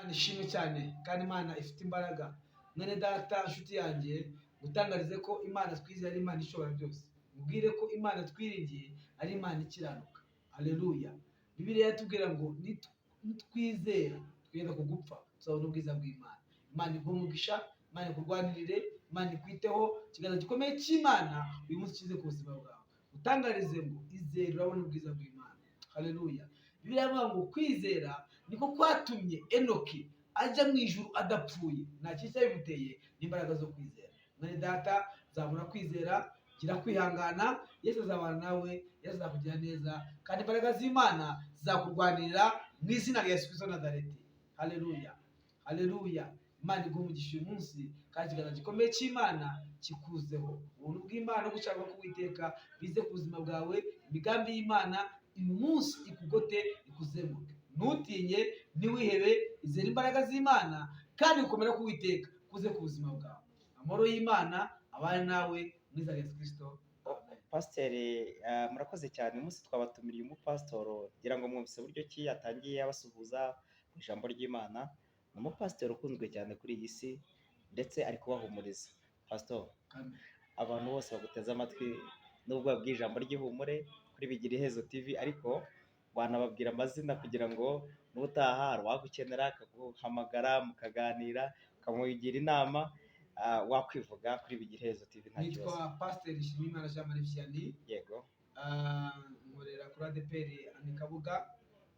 Imana ishimwe cyane kandi Imana ifite imbaraga. Mwene data, nshuti yanjye, gutangarize ko Imana twizeye ari Imana ishobora byose. Mubwire ko Imana twiringiye ari Imana ikiranuka. Haleluya. Bibiliya yatubwira ngo nitwizera twenda kugupfa tuzabona ubwiza bw'Imana. Imana iguhe umugisha, Imana ikurwanirire, Imana ikwiteho. Ikiganza gikomeye cy'Imana uyu munsi kize ku buzima bwawe. Utangarize ngo izere urabona ubwiza bw'Imana. Haleluya. Bibiliya ivuga ngo kwizera niko kwatumye Enoki ajya mu ijuru adapfuye. Nta kintu cyabimuteye, n'imbaraga zo kwizera. Mwene data, zamura kwizera, gira kwihangana, Yesu azabana nawe, Yesu azakugira neza, kandi imbaraga z'Imana zizakurwanirira mu izina rya Yesu Kristo Nazareti. Haleluya, haleluya. Imana iguhe umugisha uyu munsi, kandi ikiganza gikomeye cy'Imana kikuzeho. Ubuntu bw'Imana no gushaka k'Uwiteka bize ku buzima bwawe. Imigambi y'Imana uyu munsi ikugote, ikuzenguruke. Ntutinye, ntiwihebe, izere imbaraga z'Imana kandi gukomera k'Uwiteka kuze ku buzima bwawe. Amahoro y'Imana abane nawe mu izina rya Yesu Kristo. Amen. Pasiteri, murakoze cyane. Uyu munsi twabatumiriye umupasitoro, ngira ngo mwumvise uburyo ki yatangiye abasuhuza mu ijambo ry'Imana. Ni umupasiteri ukunzwe cyane kuri iyi si, ndetse ari kubahumuriza. Pasitoro, Amen. abantu bose baguteze amatwi, nubwo babwiye ijambo ry'ihumure kuri Bigira Iherezo TV, ariko wanababwira amazina kugira ngo n'ubutaha hari uwagukenera akaguhamagara mukaganira, ukamugira inama, wakwivuga kuri Bigira Iherezo TV nta kibazo. Nitwa Pasiteri Nshimiyimana Jean Marie Vianney. Yego. Nkorera kuri ADEPR Kabuga.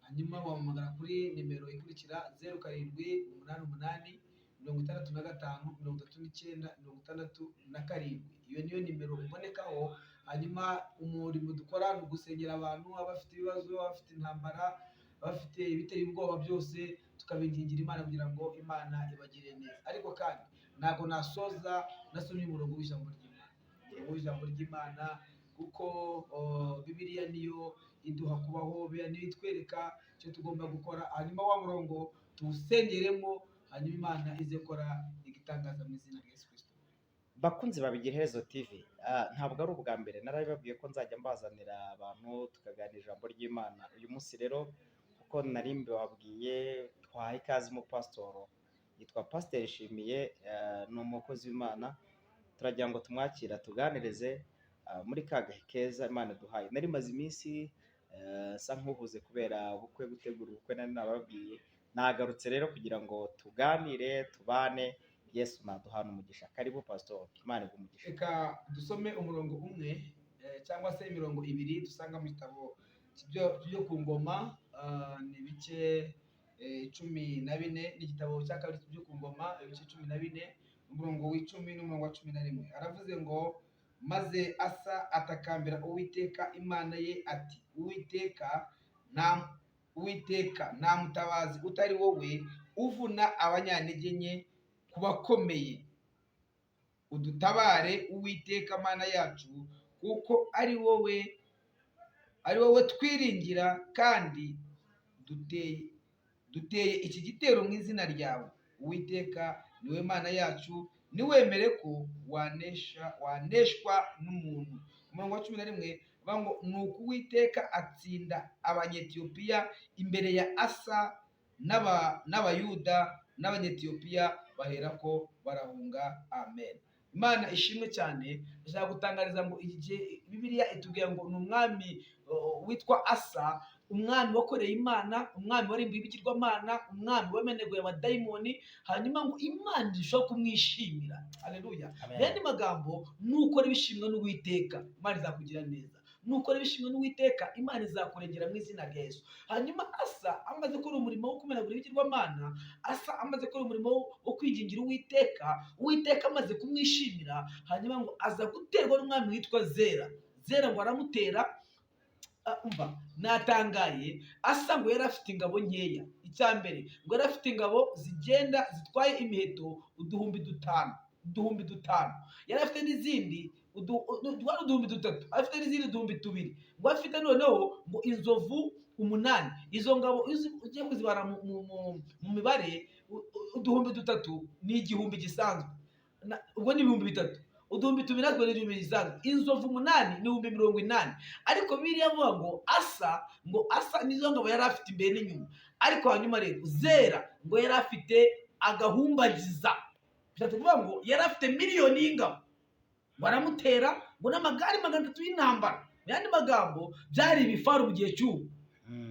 Hanyuma wampamagara kuri nimero ikurikira: 0788653967. Iyo niyo nimero ubonekaho. Hanyuma umurimo dukora ni ugusengera abantu abafite ibibazo, abafite intambara, abafite ibiteye ubwoba byose, tukabingingira Imana kugira ngo Imana ibagire neza. Ariko kandi ntabwo nasoza nasomye umurongo w'ijambo ry'Imana, umurongo w'ijambo ry'Imana, kuko Bibiliya niyo iduha kubaho, Bibiliya niyo itwereka icyo tugomba gukora. Hanyuma wa murongo tuwusengeremo, hanyuma Imana ize gukora igitangaza mu izina rya Yesu Kristo. Bakunzi ba Bigira Iherezo TV, ntabwo ari ubwa mbere, narabibabwiye ko nzajya mbazanira abantu tukaganira ijambo ry'Imana. Uyu munsi rero, kuko nari mbibabwiye, twahaye ikaze umupasitoro yitwa Pasiteri Nshimiye, ni umukozi w'Imana. Turagira ngo tumwakira tuganirize muri ka gahe keza Imana iduhaye. Nari maze iminsi nsa nk'uhuze kubera ubukwe, gutegura ubukwe nari nababwiye. Nagarutse rero kugira ngo tuganire, tubane. Yesu naduhana umugisha. Karibu Pastor, Imana iguhe umugisha. Reka dusome umurongo umwe cyangwa se imirongo ibiri dusanga mu gitabo byo ku ngoma, ni ibice 14, n'igitabo cya kabiri byo ku ngoma, ibice 14, umurongo w'icumi n'umurongo wa 11. Aravuze ngo: "Maze Asa atakambira Uwiteka Imana ye ati: Uwiteka, nta Uwiteka, nta mutabazi utari wowe uvuna abanyantege nke ku bakomeye. Udutabare, Uwiteka Mana yacu, kuko ari wowe twiringira, kandi duteye iki gitero mu izina ryawe. Uwiteka niwe Mana yacu, ntiwemere ko waneshwa n'umuntu." Umurongo wa 11 bavuga ngo: "Nuko Uwiteka atsinda Abanyetiyopiya imbere ya Asa n'Abayuda, n'Abanyetiyopiya baherako barahunga." Amen. Imana ishimwe cyane. Ndashaka gutangariza ngo iki gihe Bibiliya itubwira ngo ni umwami witwa Asa, umwami wakoreye Imana, umwami warimbuye ibigirwamana, umwami wameneguye abadayimoni, hanyuma ngo Imana irushaho kumwishimira. Haleluya. Amen. Mu yandi magambo, nukora ibishimwa n'Uwiteka, Imana izakugira neza. Nukora ibishimwa n'Uwiteka, Imana izakurengera mu izina rya Yesu. Hanyuma Asa amaze gukora umurimo wo kumenagura ibigirwamana, Asa amaze gukora umurimo wo kwingingira Uwiteka, Uwiteka amaze kumwishimira, hanyuma ngo aza guterwa n'umwami witwa Zera. Zera ngo aramutera. Umva, natangaye. Asa ngo yari afite ingabo nkeya. Icya mbere, ngo yari afite ingabo zigenda zitwaye imiheto 5000, 5000. Yari afite n'izindi twari 3000, afite n'izindi 2000, ngo afite noneho ngo inzovu 8. Izo ngabo iyo ugiye kuzibara mu mibare, 3000 ni 1000 gisanzwe. Ubwo ni 3000. 2,000 natwe ni 1,000 gisanzwe. Inzovu 8 ni 80,000. Ariko biriya avuga ngo Asa, ngo Asa nizo ngabo yari afite imbere n'inyuma. Ariko hanyuma rero Zera ngo yari afite agahumbagiza, bishatse kuvuga ngo yari afite miliyoni y'ingabo. Ngo aramutera ngo n'amagare 300 y'intambara. Mu yandi magambo byari ibifaru mu gihe cy'ubu.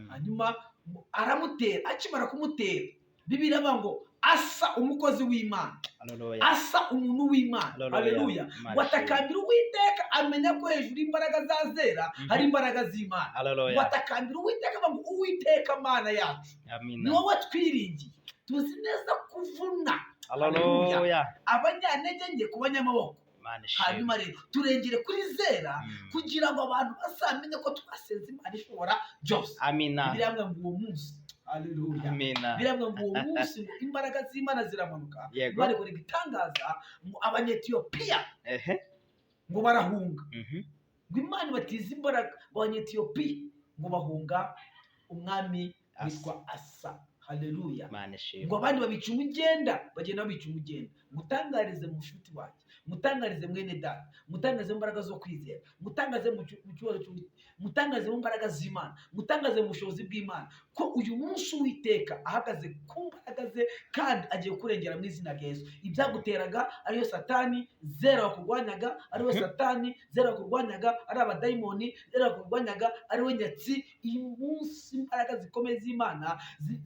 Hanyuma ngo aramutera, akimara kumutera Bibiliya iravuga ngo Asa umukozi w'Imana, Haleluya. Asa umuntu w'Imana, Haleluya. haleluya, Imana ngo atakambira Uwiteka, amenya ko hejuru y'imbaraga za Zera hari imbaraga z'Imana. Ngo Haleluya. atakambira Uwiteka avuga ngo Uwiteka Mana yacu, ni Amina. wowe twiringiye, tuzi neza kuvuna Haleluya. abanyantege nke ku banyamaboko. Imana ishimwe. Hanyuma rero turengere kuri Zera kugira ngo abantu bazamenye ko twasenze Imana ishobora byose. Amina. Bibiliya ngo uwo munsi, haleluya, Amina. Bibiliya ngo uwo munsi ngo imbaraga z'Imana ziramanuka. Yego. Imana ikora igitangaza ngo Abanyetiyopiya ngo barahunga. Ngo Imana ibatiza imbaraga, ngo Abanyetiyopiya ngo bahunga umwami Asa. witwa Asa. Haleluya. Imana ishimwe. Ngo abandi babica umugenda, bagenda babica umugenda. Mutangarize mu nshuti wanjye, mutangarize mwene data, mutangarize mu mbaraga zo kwizera, mutangarize mu cyubahiro cy'Uwiteka, mutangarize mu mbaraga z'Imana, mutangarize mu bushobozi bw'Imana ko uyu munsi Uwiteka ahagaze ku mbaraga ze kandi agiye kurengera mu izina rya Yesu. Ibyaguteraga ariyo Satani Zera wakurwanyaga, ariwe Satani Zera wakurwanyaga, ari abadayimoni Zera wakurwanyaga, ariwe nyatsi. Uyu munsi imbaraga zikomeye z'Imana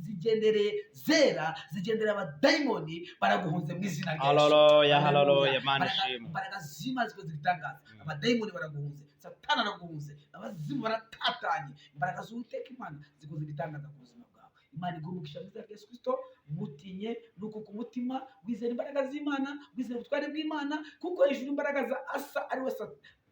zigendereye Zera, zigendereye abadayimoni, baraguhunze mu izina rya Yesu. Haleluya, haleluya. Imana ishimwe. Imbaraga z'Imana zikoze ibitangaza. Abadayimoni baraguhunze, Satani araguhunze, abazimu baratatanye. Imbaraga z'Uwiteka Imana zikoze ibitangaza ku buzima bwawe. Imana iguhe umugisha mu izina rya Yesu Kristo. Mutinye nuko ku mutima wizera imbaraga z'Imana, wizera ubutware bw'Imana, kuko hejuru imbaraga za Asa ariwe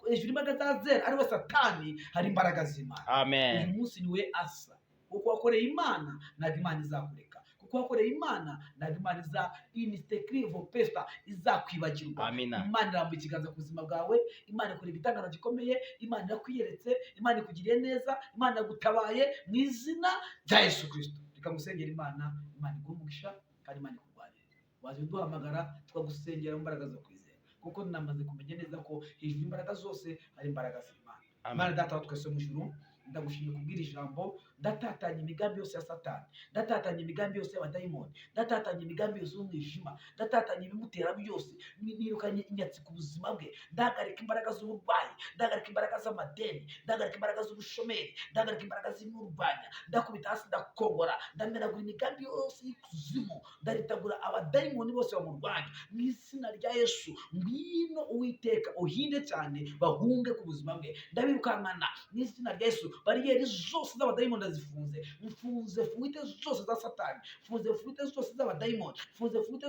hejuru imbaraga za Zera ariwe Satani hari imbaraga z'Imana. Amen. Uyu munsi niwe Asa, kuko wakoreye Imana ntabwo Imana izakureka, kuko wakoreye Imana ntabwo Imana iza inistekrivo pesta izakwibagirwa. Amina. Imana irambuye ikiganza ku buzima bwawe, Imana ikora igitangaza gikomeye, Imana irakwiyeretse, Imana ikugiriye neza, Imana iragutabaye mu izina rya Yesu Kristo. Reka ngusengere Imana, Imana iguhe umugisha kandi Imana ikurwanirire. Waza uduhamagara tukagusengera mu mbaraga zo kwizera, kuko namaze kumenya neza ko hejuru y'imbaraga zose hari imbaraga z'Imana. Imana Data wa twese mu ijuru, ndagushimiye kubwira ijambo. Ndatatanya imigambi yose ya Satani, ndatatanya imigambi yose y'abadayimoni, ndatatanya imigambi yose y'umwijima, ndatatanya ibimutera byose, nirukanye inyatsi ku buzima bwe. Ndahagarika imbaraga z'uburwayi, ndahagarika imbaraga z'amadeni, ndahagarika imbaraga z'ubushomeri, ndahagarika imbaraga z'imurwanya, ndakubita hasi, ndakongora, ndamenagura imigambi yose y'ikuzimu, ndaritagura abadayimoni bose bamurwanya mu izina rya Yesu. Ngwino Uwiteka uhinde cyane bahunge ku buzima bwe, ndabirukankana mu izina rya Yesu. Bariyeri zose z'abadayimoni ndazifunze, mfunze fuite zose za Satani, mfunze fuite zose z'abadayimoni, mfunze fuite.